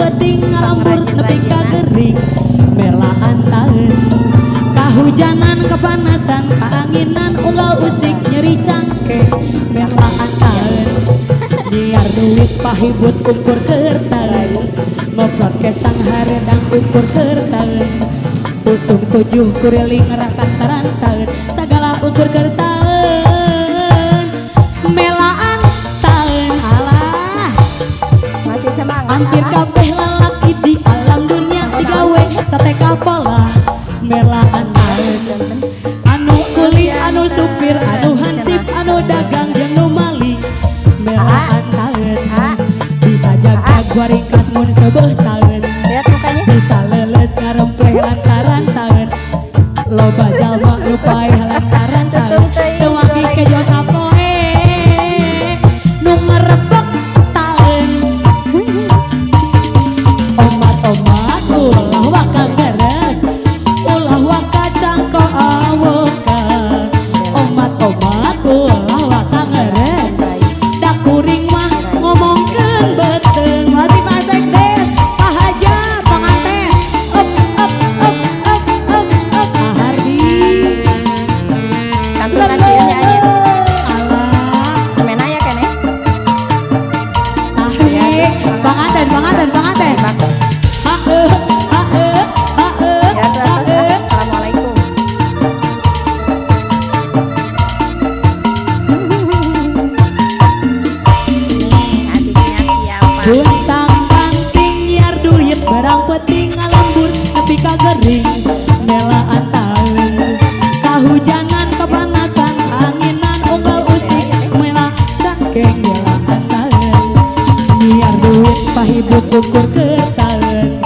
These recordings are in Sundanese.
Peuting ngalambur nepi ka gering, melaan taeun. Kahujanan, kepanasan, kaanginan, unggal usik, nyeri cangkeng, melaan taeun. Nyiar duit pahibut ukur keur taeun, ngoprot kesang hareudang ukur keur taeun, usum tujuh kuriling lantaran taeun, sagala ukur keur taeun, melaan taeun. Alah. Masih semangat. Hampir ah. Kabeh lalaki di alam dunia digawe sate kapola, melaan taeun. Anu kuli, anu supir, anu hansip, anu dagang jeung nu maling, melaan taeun. Bisa jag-jag waringkas mun seubeuh taeun. Lihat mukanya. Bisa leuleus ngarempleh lantaran taeun. Loba jalma nu paeh lantaran taeun. Tutung teuing Teu wangi goreng. Kejo sapoe nu ngerebek taeun. Omat-omat ulah waka ngeres, ulah waka cangko awokan. Omat-omat ulah waka ngeres, da kuring mah ngomongkeun beuteung. Masih Pak Sekdes, Pak Hajar, panganten. Up up up up up up. Pak Hardi. Kantun kecilnya aja. Alah. Semena ya kene. Tarik. Panganten, panganten, panganten. Ha ha ha. Ya tuh, Ha. Atos, ah. Assalamualaikum. Nih, adiknya siapa? Buntang panting nyiar duit barang penting ngalembur nepi ka gering, melaan taeun. Kahujanan, kepanasan, anginan, unggal usik, mela cangkeng, melaan taeun. Nyiar duit pahibut ukur keur taeun,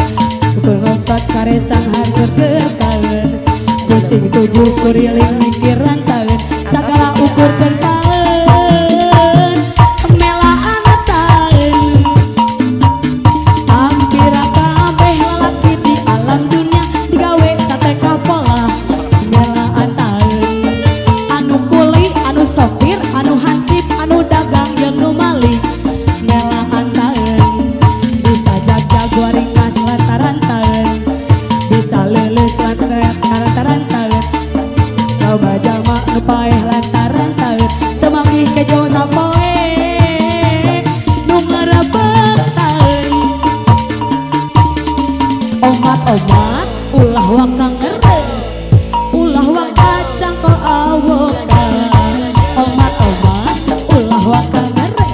ukur ngompat karesang hancur keur taeun, pusing tujuh kuriling mikiran taeun, sagala ukur keur taeun, melaan taeun. Hampir kabeh lalaki di alam dunia digawe sate kapola, melaan taeun. Anu kuli, anu sopir, anu hansip, anu dagang jeung nu maling, melaan taeun. Bisa jag-jag waringkas lantaran taeun, bisa leuleus lantaran taeun, loba jalma nu paeh lantaran taeun. Teu manggih kejo sapoe nu ngarebek taeun. Omat-omat ulah waka ngeres, ulah waka cangko awokan. Omat-omat ulah waka ngeres,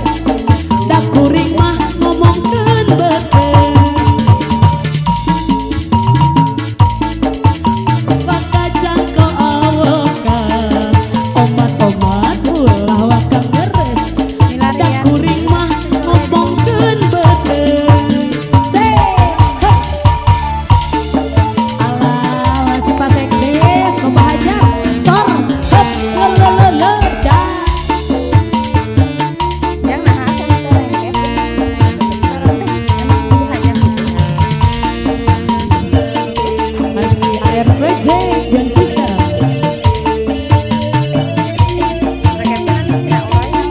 da kuring mah ngomongkeun beuteung. Waka cangko awokan. Omat-omat ulah waka ngeres, da Milarian. Kuring mah ngomongkeun beuteung. Se ha. Alah, masih Pak Sekdes, Bapak Hajar, sor, hep, selelele, ja. Yang nah aku teh rengket. Emang ibu hajar gitu. Masih AR Project dan Sister. Rengketnya kan masih orang.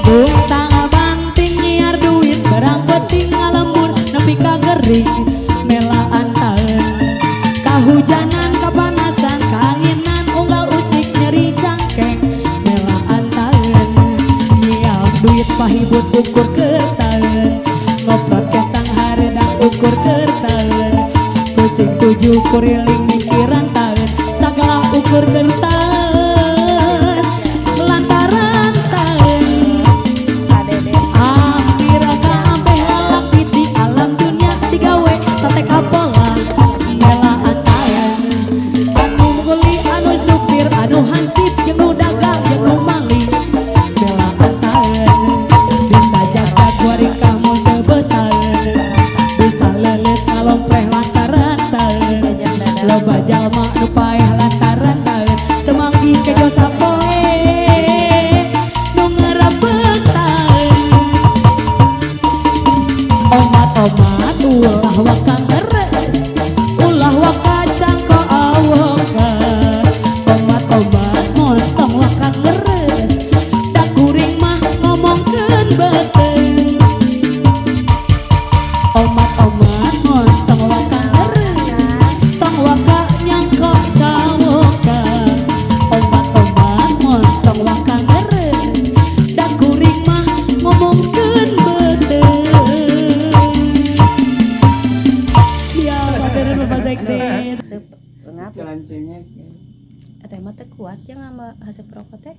Buntang banting nyiar duit barang penting ngalembur nepi ka gering, melaan taeun. Kahujanan, kapanasan, kaanginan, unggal usik, nyeri cangkeng, melaan taeun. Nyiar duit pahibut ukur keur taeun, ngoprot kesang hareudang ukur keur taeun, pusing tujuh kuriling mikiran taeun, sagala ukur keur taeun lantaran taeun. Adede. Hampir kabeh lalaki di alam dunia digawe sate kapola, melaan taeun. Anu kuli, anu supir, anu hansip jeung nu dagang jeung nu maling, melaan taeun. Bisa jag-jag waringkah mun seubeuh taeun, bisa leuleus ngalompreh lantaran taeun. Jajan dadar. Loba Haseup ngap. Jalan cengek. Eta mah teu kuat ya ngamba haseup rokok teh.